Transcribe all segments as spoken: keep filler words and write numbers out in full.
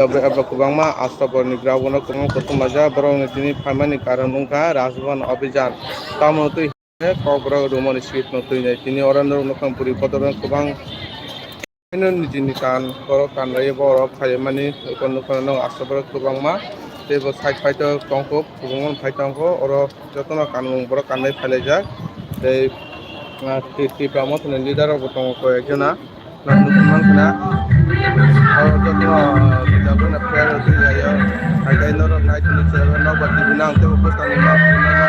Abo, abo kwbangma Ashta Boroni gra bono kwbangma kuthum laijak, borokni tini phaimani karon wngkha Rajbhavan Abhijan. Tamoni twi hinkhe Kokborok rumani script no twinai. Tini oro norok nukha puri kotor kwbang nini kan borok kan raiyo borok phaimani eko nukha no Ashta borok kwbangma tei bo side phai tongkho, kwbangma phai tongkho oro jotono kanmung borok kanlai phailaijak tei, ah, Tipra Mothani leader rok bo tongo koi ekjona. Nang nukung mankha na. Oro joto, ah, jagona prayer rok twi lai o. Hai khe norok nai thani se, norok ba T V nang tei bo bwskang ni ma, ma, ma, ma,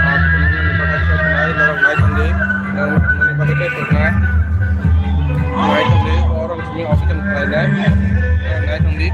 ah, norok nai thani, norok nai thani, norok nai thani, norok nai thani, nai thani, oro simi office ni khlai nai, nai thani.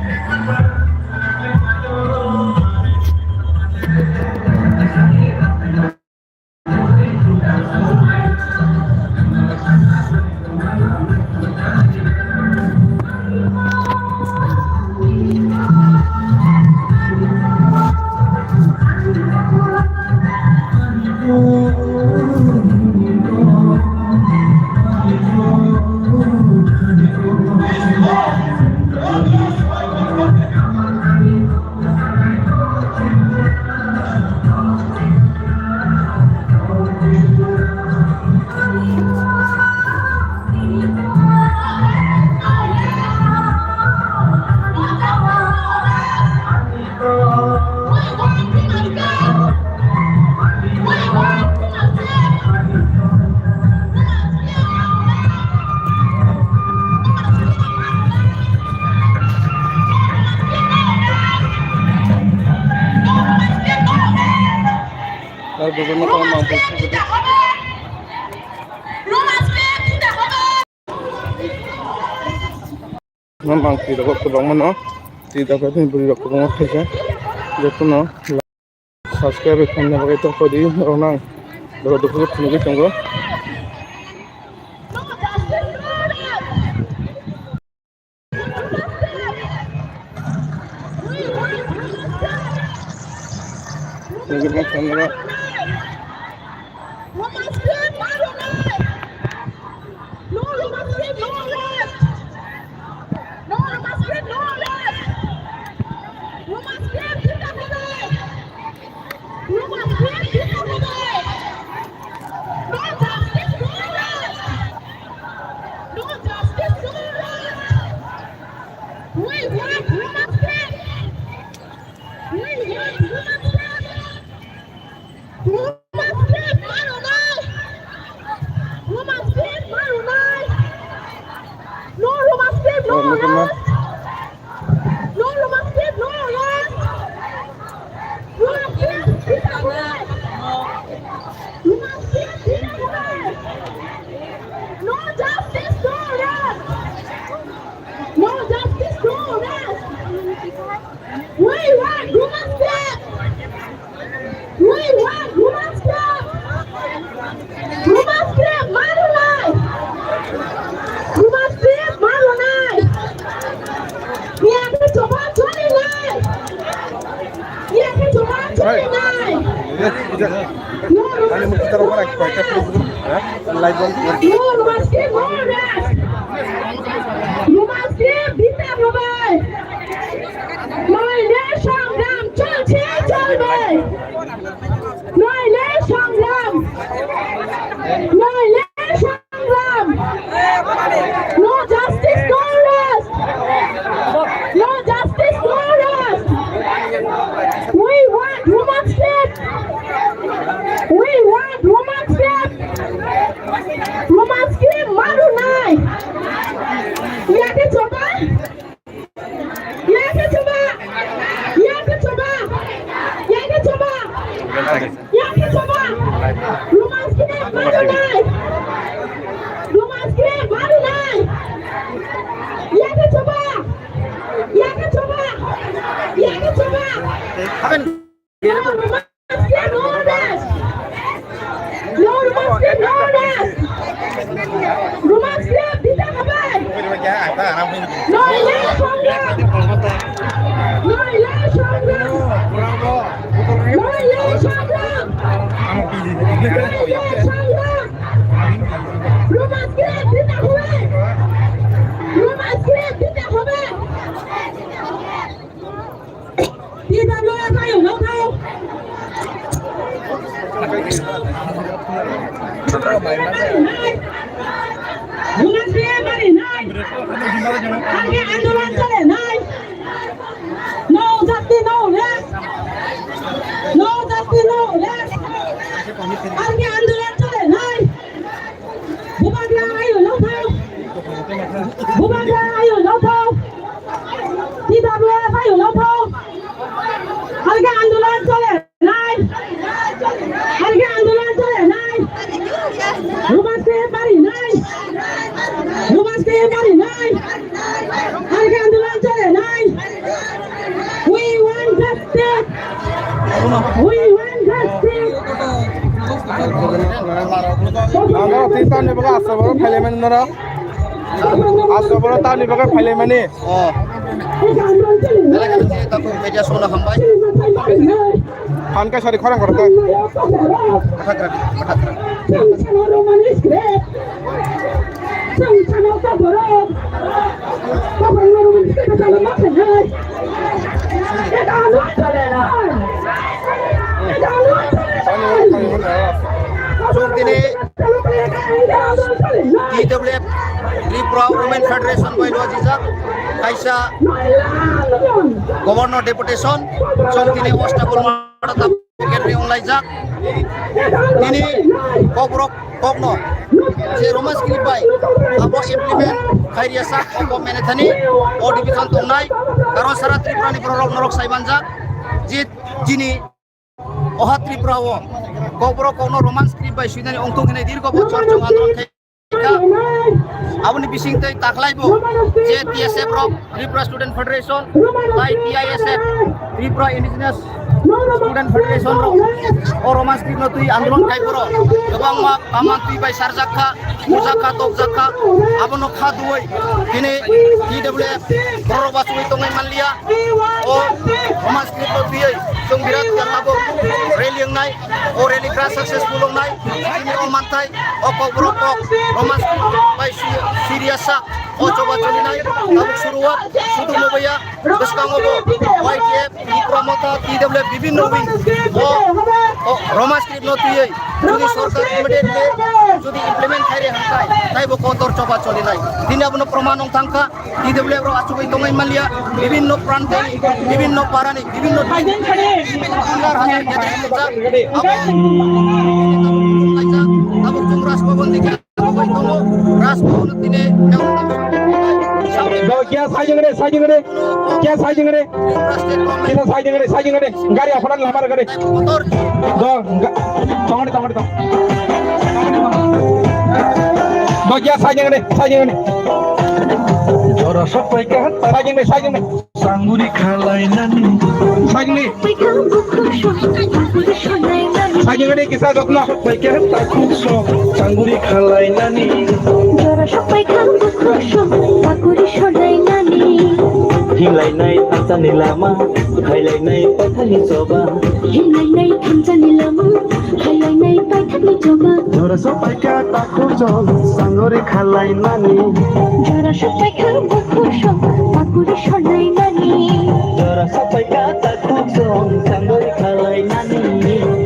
Mang twi rok kwbangma no, twi rok bwrwi rok kwbangma khaijak, jotono subscribe khaina bagwi tongkha di, rok nang borok dukhu phunugwi tongo. We want women's rights. We want women's rights. Women's rights, mano nai. Women's rights, mano nai. No women's rights, no rights. No women's rights, no rights. Women's rights, women's rights. Women's rights, women's rights. No justice, no rest. No justice, no rest. We want women's rights. We want women's rights. Women's rights, mano nai. Women's rights, mano nai. Ni ati choba choli nai. Ni ati choba choli nai. Ani mukti taro para koi ka tu, ha? Live on. Lumaski Bita Robai. Noile সংগ্রাম চলছে, চলবে। Noile সংগ্রাম। Noile সংগ্রাম। No justice, no rest. No justice, no rest. We want women's rights. We want women's rights. Women's rights, mano nai. Yate choba. Yate choba. Yate choba. Yate choba. Yate choba. Women's rights, mano nai. Women's rights, mano nai. Yate choba. Yate choba. Yate choba. T W F ayung no thao. Bubagra barinai. Ang ke andolan chole nai. No justice, no rest. No justice, no rest. Ang ke andolan chole nai. Bubagra ayung no thao. Bubagra ayung no thao. T W F ayung no thao. Ang ke andolan chole nai. Ang ke andolan chole nai. Bubagra barinai. Bubagra barinai. Ang ke andolan chole nai. We want justice. We want justice. Ano, twi tamni bagwi aswk borok phailaimani norok. Aswk borok tamni bagwi phailaimani. Oh. Belai kheno chini takhuk media songno hambai. Phan khe sari khorang khorang khe. Mathakra, mathakra. Chwng tini T W F Tripura Women Federation bai rwjak kaisa Governor Deputation, chwng tini Ostakolmata Secretary wnglaijak. Tini kokborok kokno je Roman script bai abo implement khairiyasa abo mene thani o division tongnai, karon sara Tripura ni borok norok sai manjak je chini oha Tripura o kokborok kokno Roman script bai swinani ongthok hinwi dirgo bochor chwng andolon khai. Aboni bisingtwi taklaibo je T S F rok, Tripura Student Federation, tai T I S F, Tripura Indigenous Student Federation rok o Roman script no twi andolon khai borok kwbangma kaman twi bai sarjak kha, mujak kha, tokjak kha, abono kha duwi tini T W F borok bachugwi tongwi manliya. O Roman script no twiwi chwng birat khe abo rally wngnai, o rally kra successful wngnai, chini o manthai. O kokborok kok Roman script bai si-, serious sa o choba cholinai tabuk suruwat sudu mobaya bwskango bo Y T F Tripura Motha T W F bibhinno wing o, o Roman script no twiwi jodi sorkar immediately jodi implement khaire hwnkhai taibo kotor choba cholinai. Tini abono proman wng thangkha. T W F rok achugwi tongwi manliya, bibhinno prante, bibhinno parani, bibhinno hajar hajar gathering rijak, abo abo chwng Raj Bhavan dikhe achugwi tongo, Raj Bhavan tini Do kya sajing re, sajing re, kya sajing re? Kisa sajing re, sajing re. Gari aphano lamar gari. Do, ga-, tongri, tongri, tong. Do, ya, sajeng ne, sajeng ne. Jora sopai ka. Sajeng ne, sajeng ne. Sanguri khalai nani. Sajeng ne. Sajeng ne, kisa jotno. Sopai ka, takhuk so. Sanguri khalai nani. Jora sopai ka, bukhuk so. Pakuri shodai nani. Hinglai nai, tasa ni lama. Khailai nai paithakni choba. Hinglai nai thamsa ni lama. Khailai nai paithakni choba. Jora sopai ka takhuk chol, sangori khalai nani. Jora sopai ka bukhuk so, pakuri shodai nani. Jora sopai ka takhuk chol, sangori khalai nani.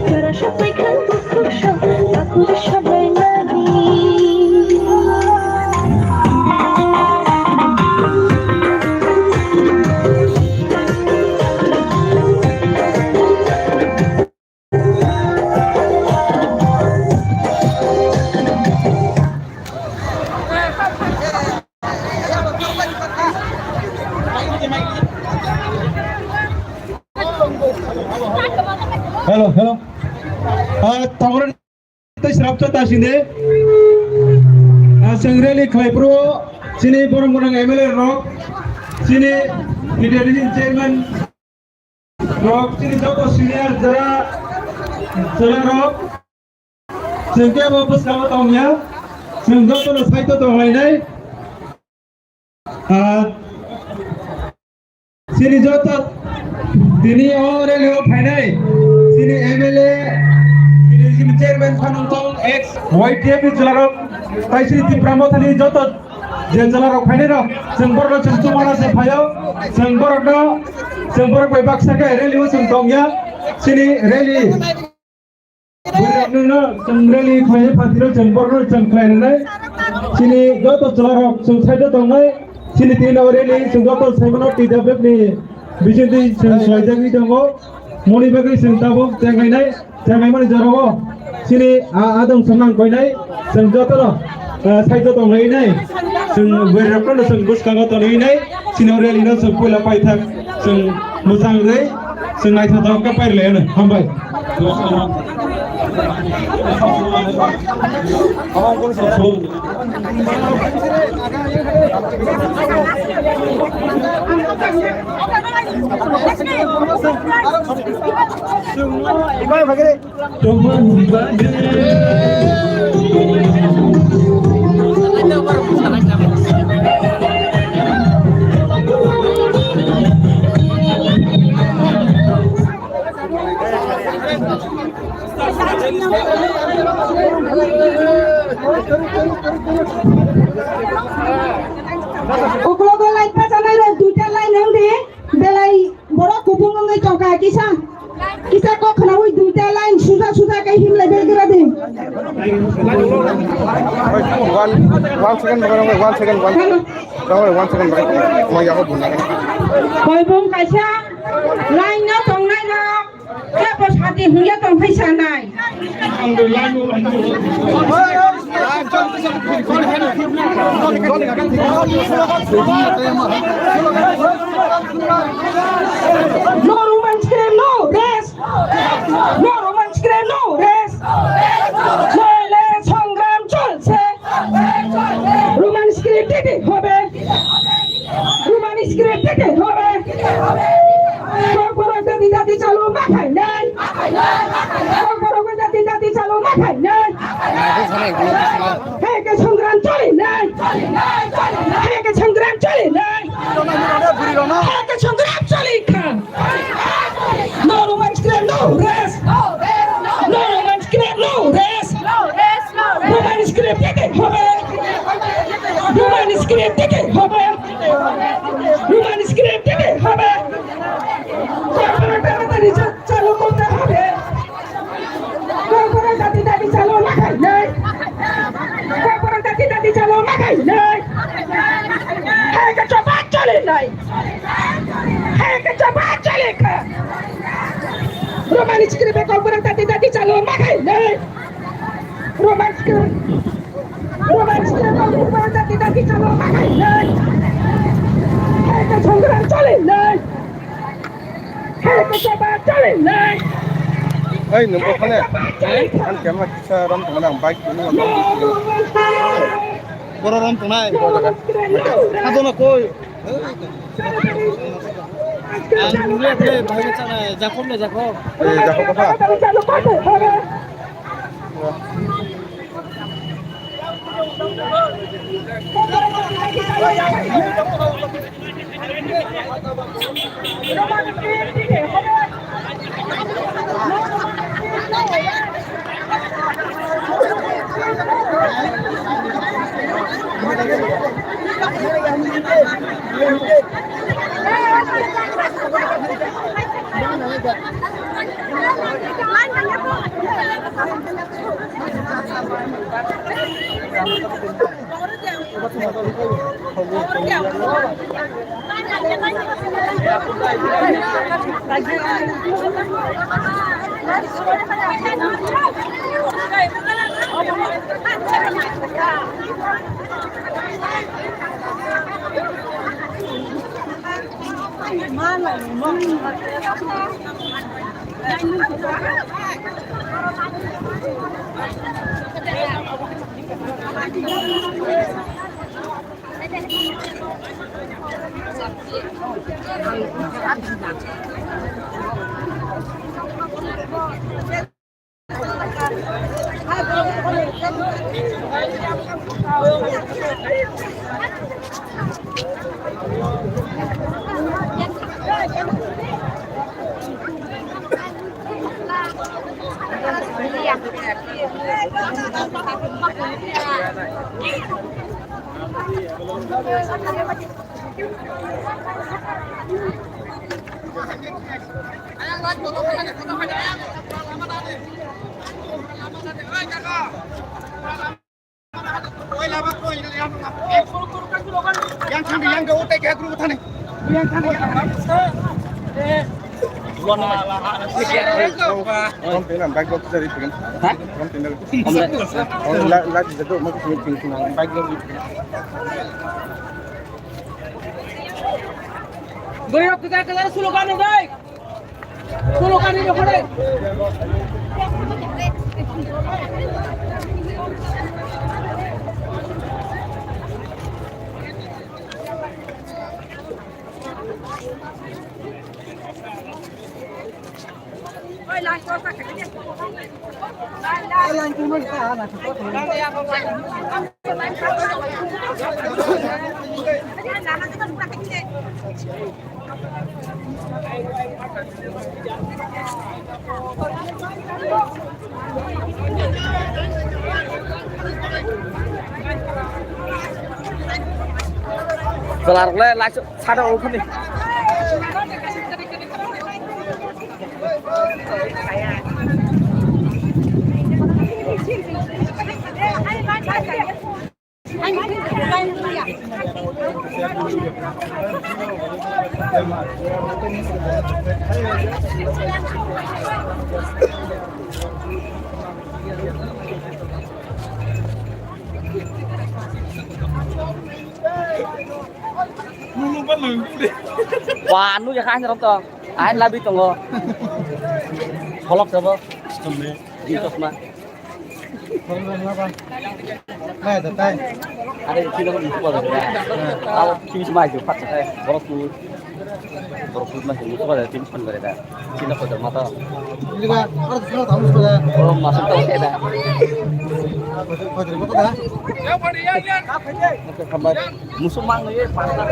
Jora sopai ka bukhuk so, pakuri shodai nani. Hello, hello. Ah, tabuk tei srapsa ta sinde. Ah, chwng rally khlai phuru chini borok gwnang M L A rok, chini P T D C chairman rok, chini joto senior jara, jara rok, chwng kebo bwskango tongya, chwng jotono saito tonglainai. Ah, chini joto tini o rally o phainai, chini M L A, chini chairman Phanangtong, ex Y T F ni jwlarok, tai chini Tipra Mothani joto Je chwla rok phainai rok, chwng borok no chwng chumana se phaio, chwng borok no, chwng borok bai baksa khe rally o chwng tongya, chini rally. Bwrwirokno chwng rally khlaiwi phatino chwng borokno chwng khlai rwnai. Chini joto chwlarok chwng side-o tongnai. Chini tini o rally chwng joto saimano T W F ni bisingtwi chwng khlaijagwi tongo. Moni bagwi chwng tabuk chenglainai, chenglaimani jorao chini a-, adong samang koinai chwng jotono. Ah, side o tonglai nai. Chwng bwrwirokno chwng bwskango tonwi nai. Chini rally no chwng puila paithak. Chwng mwchang rwi, chwng naithotok khe pairwlai ano. Hambai. Uklogo line pachanai rok duita line wng di, belai borok kubung wngwi tongkha kisa. Kisa kok khnaui duita line suja suja khe himlai bai gra di. One, one second bagan, one second, one second. Hello. Bagan, one second bagan. Mo yago bunna. Koibung kaisa line no tongnai no kebo sati hungya tongphai sanai. No Roman script, no rest. No Roman script, no rest. নইলে সংগ্রাম চলছে। Roman script দিতে হবে। Roman script দিতে হবে। কর্পোরেট জাতি জাতি চালু মাথায় নেই। কর্পোরেট জাতি জাতি চালু মাথায় নেই। হে কে সংগ্রাম চলে নেই। হে কে সংগ্রাম চলে নেই। হে কে সংগ্রাম চলে খা। No Roman script, no rest. No Roman script, no rest. Roman script দিতে হবে। Roman script দিতে হবে। Roman script দিতে হবে। কর্পোরেট তাড়াতাড়ি চা-, চালু করতে হবে। কর্পোরেট জাতি দাবি চালু মাথায় নেই। কর্পোরেট জাতি দাবি চালু মাথায় নেই। হে কে চোপা চলে নেই। Hai ke chapa chale kha. Roman script be kok borok dati dati chalo ma khai le. Roman script. Roman script be kok borok dati dati chalo ma khai le. Hai ke songram chale le. Hai ke chapa chale le. Ei, nung bo khane? An kema kisa rom tong nang bike ni. Boro rom tong nai. Ado na koi. Ang nungya khe bahai khe chana, Jakob le Jakob. Eh, Jakob kha. Yang thani, yang do, utai ke guru thani. Yang thani, yang thani. Hah? Bike lock jari pun. Hah? Bike lock. Guru, kita ke dalam sulukan, guys. Chwla rok le laisuk sado ongkhorni. Wa, nukya kha ani rok to. Ani labi tongo. Bolok sabo. Di chosma. Are, chini ko musu ba da. Abo chini sma jo phat sa. Borok tu. Borok tu ma musu ba da, chini sma ba da. Chini ko da mata. Oh, masuk to da. Musu mang ye pasta.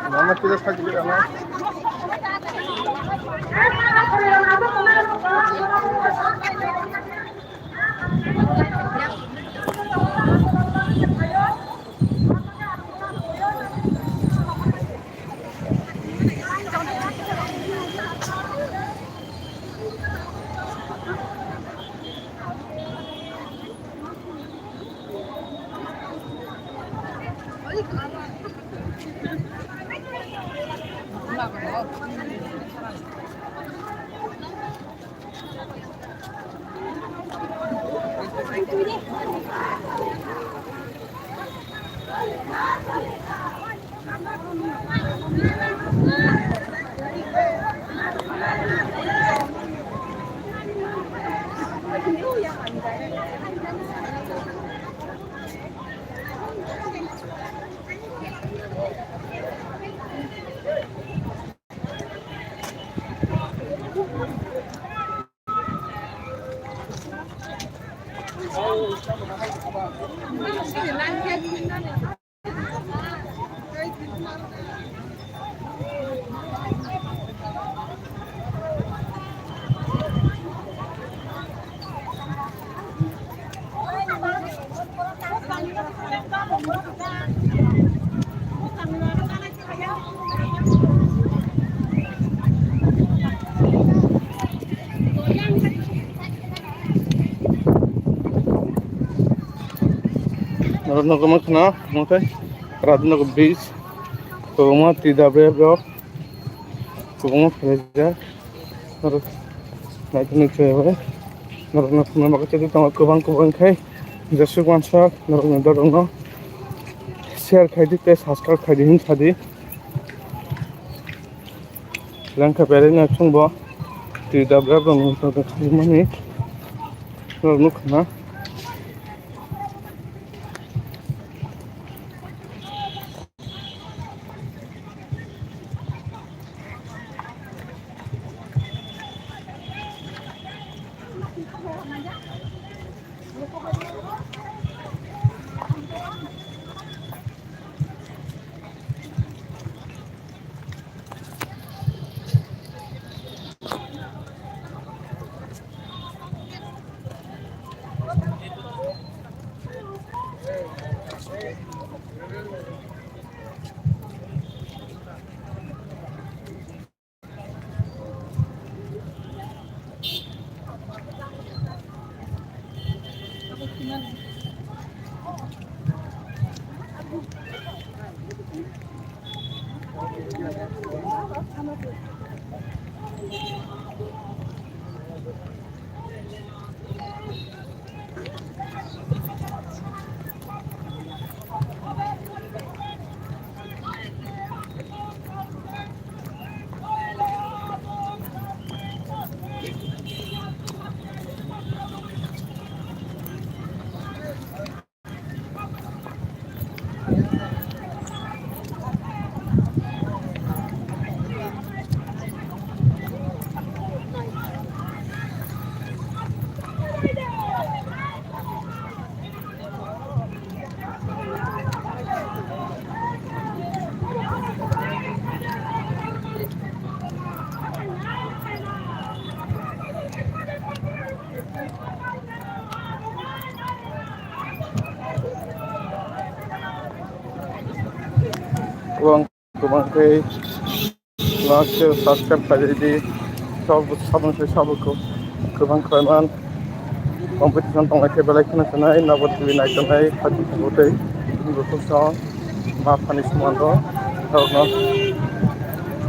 Mama tidak sakit, ama. Norok nokma khna, omo khe Radhanagar bridge, kwbangma T W F rok, kwbangma phaijak, norok naitugwi chwrai bai, norok nokma bagwi chwrai tongo kwbang kwbang khe, jeswk mansak norok ni dol rok no share khai di tei subscribe khai di hin sa di. Langkha belai no chwngbo twi dabra rok nung tong khaimani norok nukha na. Kwbang kwbang khe like, share, subscribe khlai di. Sabo, saboni sai sabo kwbang khlaiman. Competition tonglai khe belai kheno sanai, Nabad T V nai tongnai, khati khobotwi, bukhuk song, ma phani sumando, norokno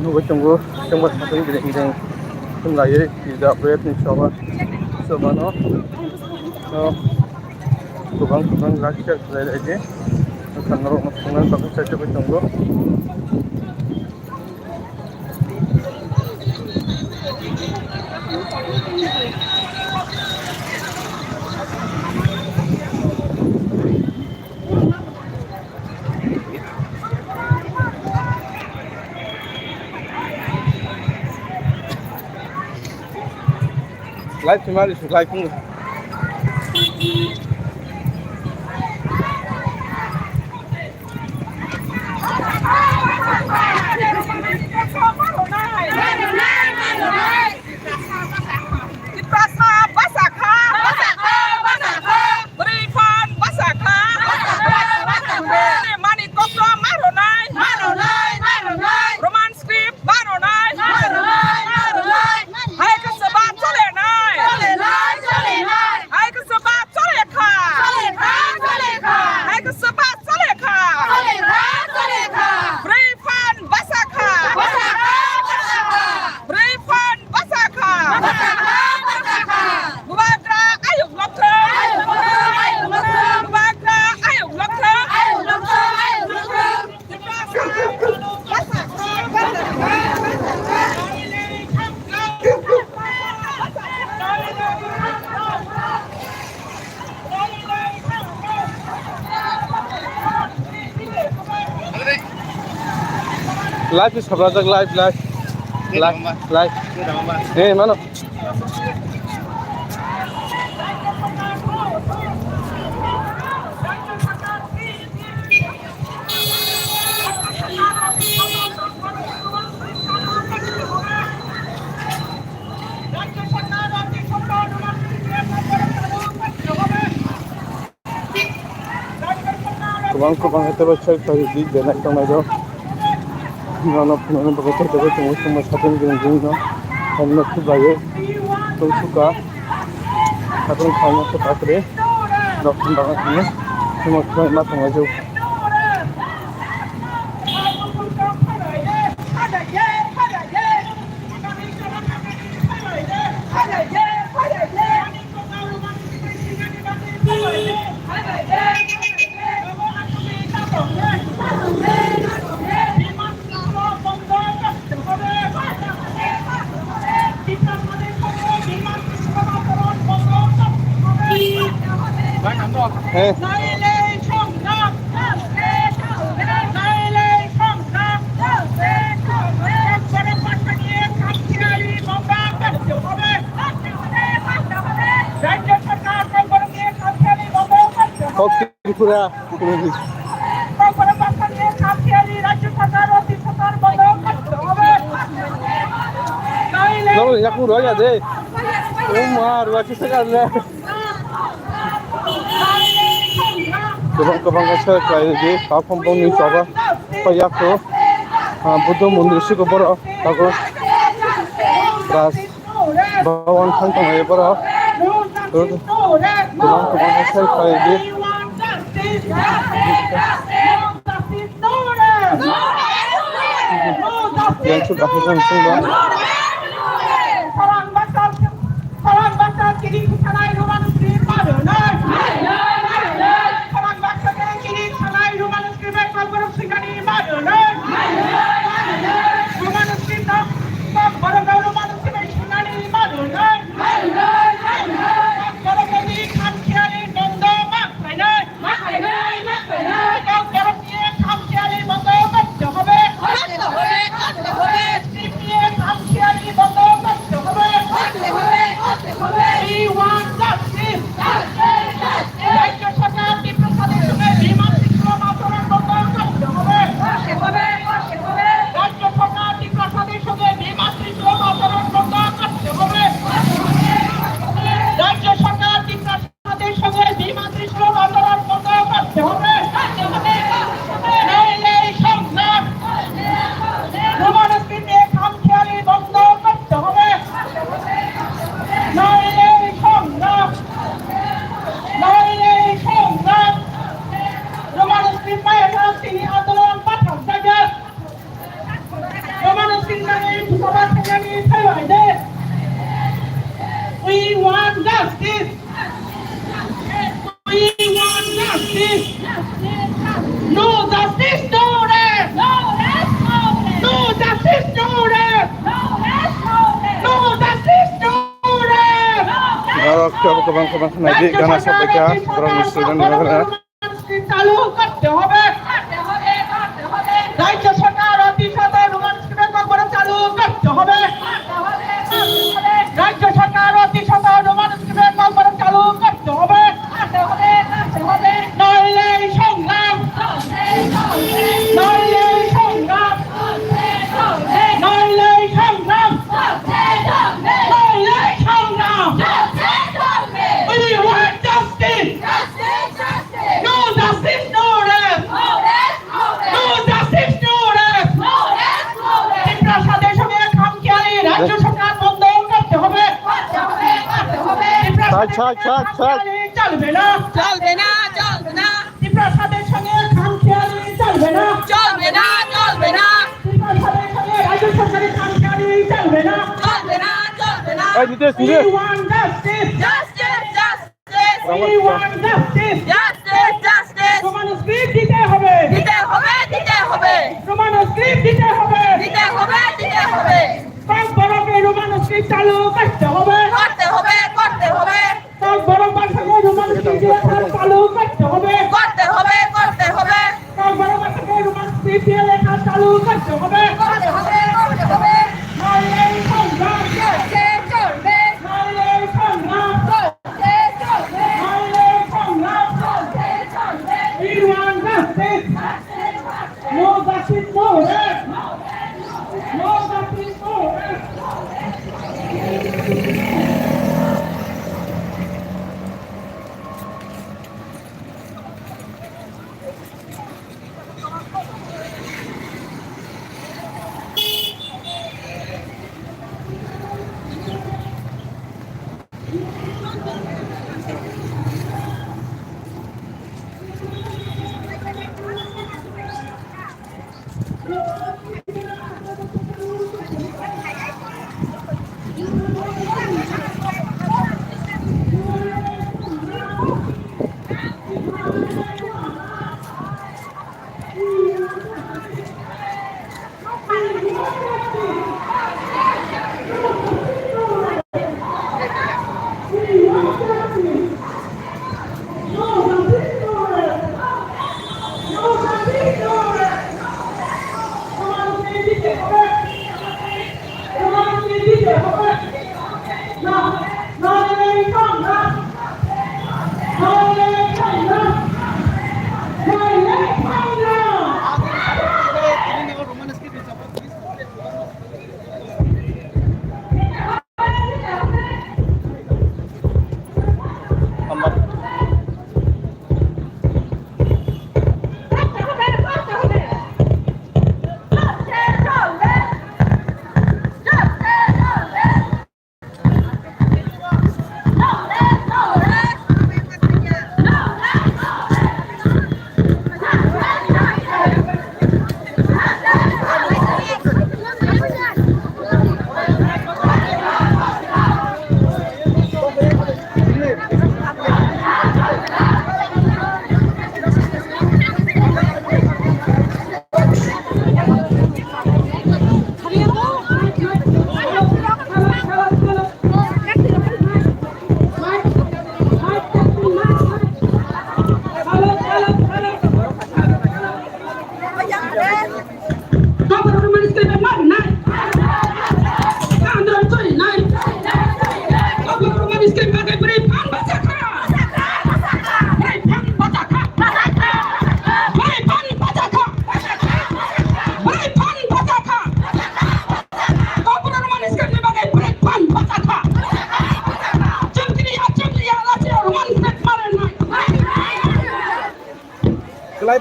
nugwi tongo, chwngba satung gini gini, chwng laiwi, twijak, bwya tini soba, sobano, no, kwbang kwbang like, share khlai lai di, norokno thangna bagwi chaitugwi tongo. Live khema ri su, live khung. Tiprasa bwsa kha. Bwrwi phan bwsa kha. Mani totro ma rwnai. Roman script ma rwnai. Hai khe swba chole nai. Hai khe swba chole kha. Hai khe swba chole kha. Bwrwi phan bwsa kha. Bwrwi phan bwsa kha. Bubagra ayuk nokthung. Bubagra ayuk nokthung. Live is sabrajak, live, live. Live, live. Eh, mano. Kwbang kwbang khe teibo soi soi di je nai tongnai rok. Nono phunukna bagwi tei teibo chwngno chwngno satung gwnang gwnang no. Hamno thubai tong suka. Satung khaina khe bakri. Rok thum bagwi thangwi. Chwngno chwngno ma tongnai rok. Kok Tripura. Nang ni yakung roi ya de. Umar, wa kisa kan le. Kwbang kwbang khe soi khlai di, kha khum bongni choba. Kha yak to. Ah, Buddha mondir siko borok. Tago. Ras. Bhawan thang tongo borok. Kwbang kwbang khe soi khlai di. Yang sudah kita sungguh. We want justice. রাজ্য সরকার তীব্র সাথে সঙ্গে বিমান বিক্রম আচরণ বন্ধ করতে হবে। রাজ্য সরকার তীব্র সাথে সঙ্গে বিমান বিক্রম আচরণ বন্ধ করতে হবে। রাজ্য সরকার তীব্র সাথে সঙ্গে বিমান বিক্রম আচরণ বন্ধ করতে হবে। নইলে সংগ্রাম। রোমান স্ক্রিপ্টে খামখেয়ালি বন্ধ করতে হবে। নইলে সংগ্রাম। নইলে সংগ্রাম। রোমান স্ক্রিপ্ট পায়ে তিনি আন্দোলন পাঠান জায়গা। Romano Singani Bhusaba Singani Thailai de. We want justice. We want justice. No justice, no rest. No justice, no rest. No justice, no rest. Norok kebo kwbang kwbang khwnai di, gana sabaikha, borok ni student ni bagwi. চালু করতে হবে। রাজ্য সরকার অতি সত্বর Roman script কর্মসূচি চালু করতে হবে। রাজ্য সরকার অতি সত্বর রোমান স্ক্রিপ্ট কর্মসূচি চালু করতে হবে। নইলে সংগ্রাম, নইলে সংগ্রাম, নইলে সংগ্রাম, নইলে সংগ্রাম। We want justice. No justice, no rest. No justice, no rest. Tripura স্বাধীন সংগ্রামে খামখেয়ালি রাজ্য সরকার বন্ধ করতে হবে। ত্রিপুরা স্বাধীন সংগ্রামে খামখেয়ালি চলবে না। চলবে না, চলবে না। ত্রিপুরা স্বাধীন সংগ্রামে খামখেয়ালি চলবে না। চলবে না, চলবে না। ত্রিপুরা স্বাধীন সংগ্রামে রাজ্য সরকারের খামখেয়ালি চলবে না। চলবে না, চলবে না। এই নিতেশ, Nitesh. We want justice. Justice, justice. We want justice. Justice, justice. Roman script দিতে হবে। দিতে হবে, দিতে হবে। রোমান স্ক্রিপ্ট দিতে হবে। দিতে হবে, দিতে হবে। ককবরকে রোমান স্ক্রিপ্ট চালু করতে হবে। করতে হবে, করতে হবে। ককবরক ভাষাকে রোমান স্ক্রিপ্ট দিয়ে চালু করতে হবে। করতে হবে, করতে হবে। ককবরক ভাষাকে রোমান স্ক্রিপ্ট দিয়ে লেখা চালু করতে হবে। করতে হবে, করতে হবে। নইলে সংগ্রাম চলবে, চলবে। নইলে সংগ্রাম চলবে, চলবে। নইলে সংগ্রাম চলবে, চলবে। We want justice. No justice, no rest. No justice, no rest.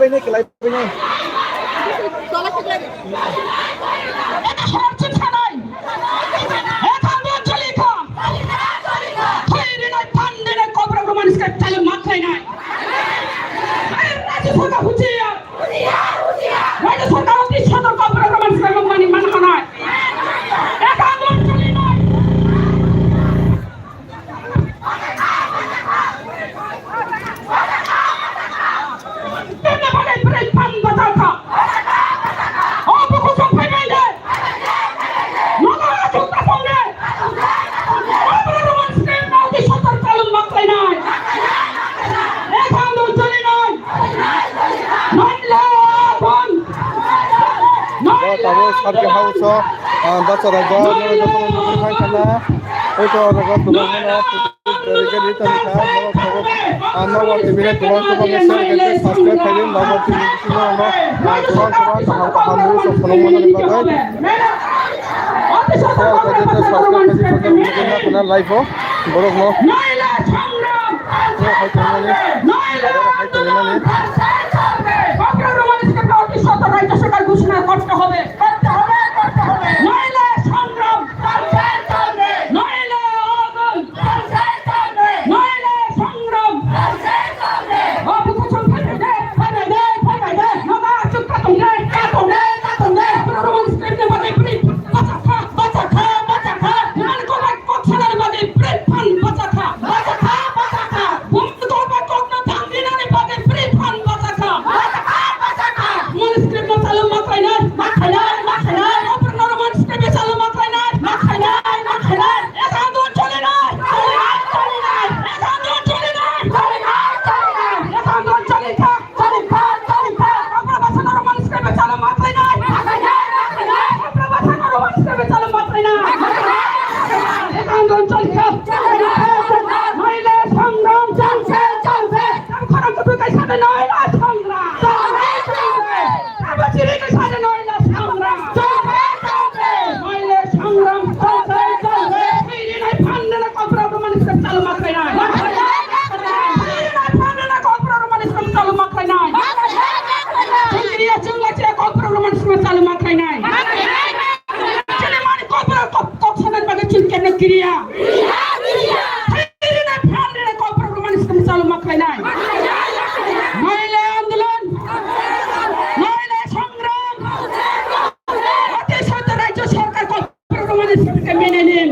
Nini kelai pini. Eta hor chuk sanai. Eta hor chuk sanai. Thwi rinai, phan rinai, Kokborok romani script chalo ma khlainai. Ai, Rajya Sarkar huchiya. Rajya Sarkar oti sotor Kokborok romani script mani man hanai. Eta hor chuk sanai. Bo tabuk Sarki House o, ah, bachara jok, nini joto no nugwi phai khana. Oi to, o jaga dugan mano, gari gari tani kha, norok tabuk, ah, Nokbar T V no tubang tubang khe share khe subscribe khai di, Nokbar T V bisingo ano, ah, tubang tubang kaham kaham news rok phunuk mano ni bagwi. Share khai di tei subscribe khai di, phunuk mano ni bagwi live o borok no. Share khai tongmani, share khai tongmani. Bumtwi kokba kokno thangdinani bagwi free fund bachakha. Bachakha, bachakha. Roman script no chalo ma khlainai, ma khlainai, ma khlainai. Kokborok no Roman script no chalo ma khlainai, ma khlainai, ma khlainai. Esa andolon cholinai, cholinai, cholinai. Esa andolon cholinai, cholinai, cholinai. Esa andolon cholikha. Chalikkha, chalikkha. Kokborok bachano Roman script chalo ma khlainai. Kokborok bachano Roman script chalo ma khlainai. Ekha andolon chalikkha. Noile songram chalse, chalse. Tam khorang kutu kaisa de noile songram. Chalse, chalse. Tam chiri kaisa de noile songram. Chalse, chalse. Noile songram chalse, chalse. Thwi rinai phan rinai Kokborok Roman script chalo ma khlainai. Thwi rinai phan rinai Kokborok Roman script chalo ma khlainai. Chwng kiriya, chwng lachira Kokborok Roman script chalo ma khlainai. Chini mani Kokborok kok, kok sanani bagwi chwng kemno kiriya. Thwi rinai phan rinai Kokborok Roman script chalo ma khlainai. Noile andolon. Noile songram. Ati soto Rajya Sarkar Kokborok Romani Script ke mene nin.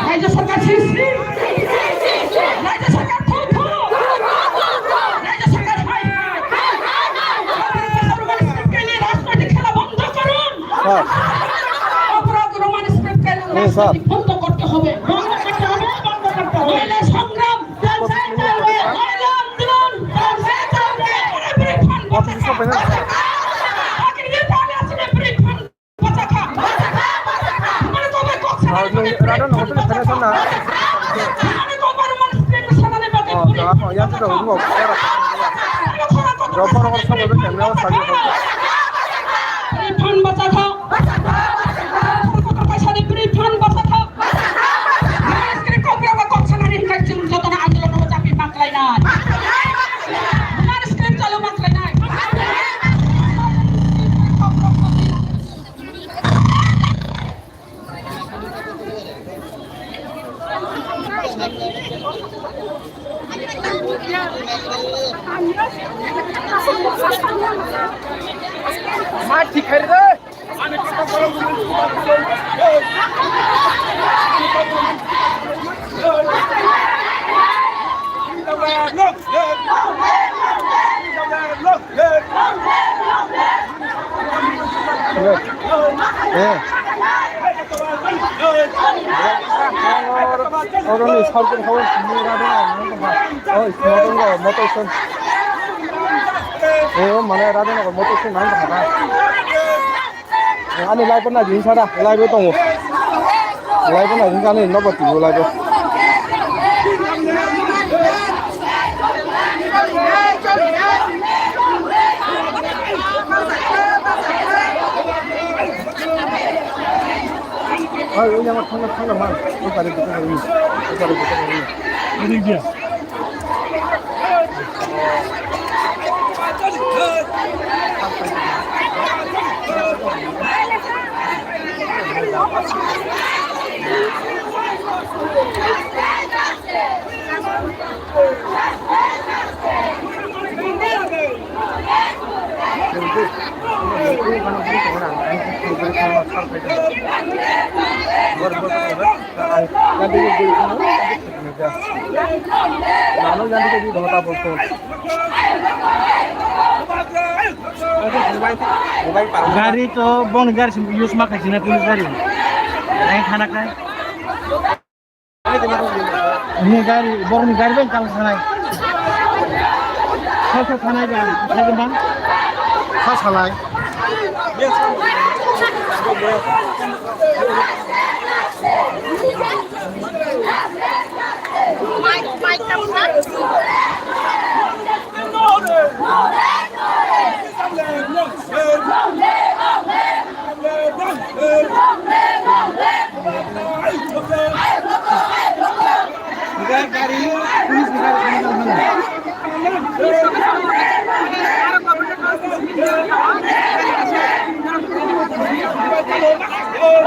Rajya Sarkar sisi. Rajya Sarkar thu thu. Rajya Sarkar hai hai. Kokborok Romani Script ke liye rajnoitik khela bondo korun. Sir. Kokborok Romani Script ke liye rajnoitik bondo korte hobe. Bondo korte hobe, bondo korte hobe. Noile songram chalse chalbe. Noile andolon chalse chalbe. Every fund bachakha. Bachakha. Every fund Rado no hotel ni thani sana. Oh, to ako yang to rumo. Ropo ropo sa bobe camera sa bobe. Refund bachakha. Kaisa ni refund bachakha. Script ko bia kok sanani hinkai chwng jotono andolon no chapi maklainai. Script chalo maklainai. Ma thik khai re. Eh. Oro ni sarkar hao simi rada na tongkha. Oh, sima tongkha, motor song. Oh, mane rada na motor song nang tongkha. Ani live na jin sara, live tongo. Live na jin kani no bati live. Ai, oi, ama thangna, thangna man. Oi, pare, pare, pare. Oi, pare, pare, pare. Ini dia. Gari to boni gari sim use ma khaisina police gari. Ai khana khai. Ni gari, borni gari bang kal sanai. Kal sanai ba, kal bang. Kal sanai.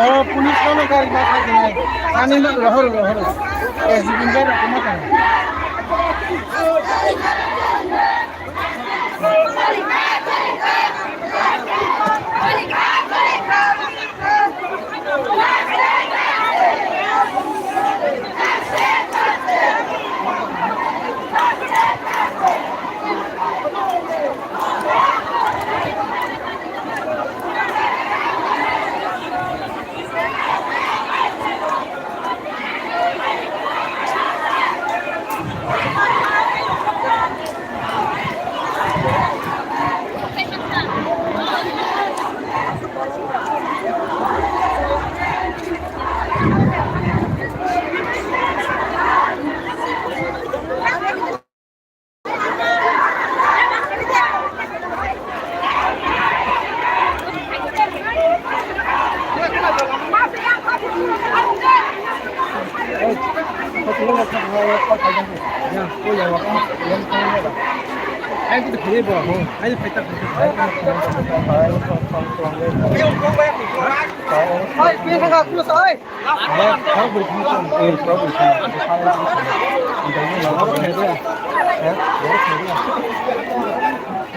Oro police kono gari ma thang nai. Ani no rohor rohor. S D P ni gari ma thang.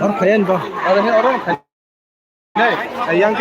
Oro khayan bo. Oro khayan. Hey, yang.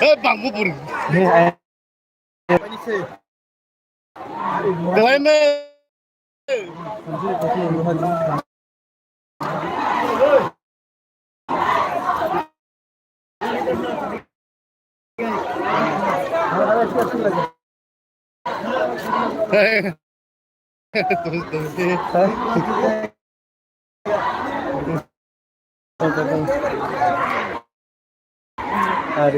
Eh, bangbu buri. Belai me. Ari.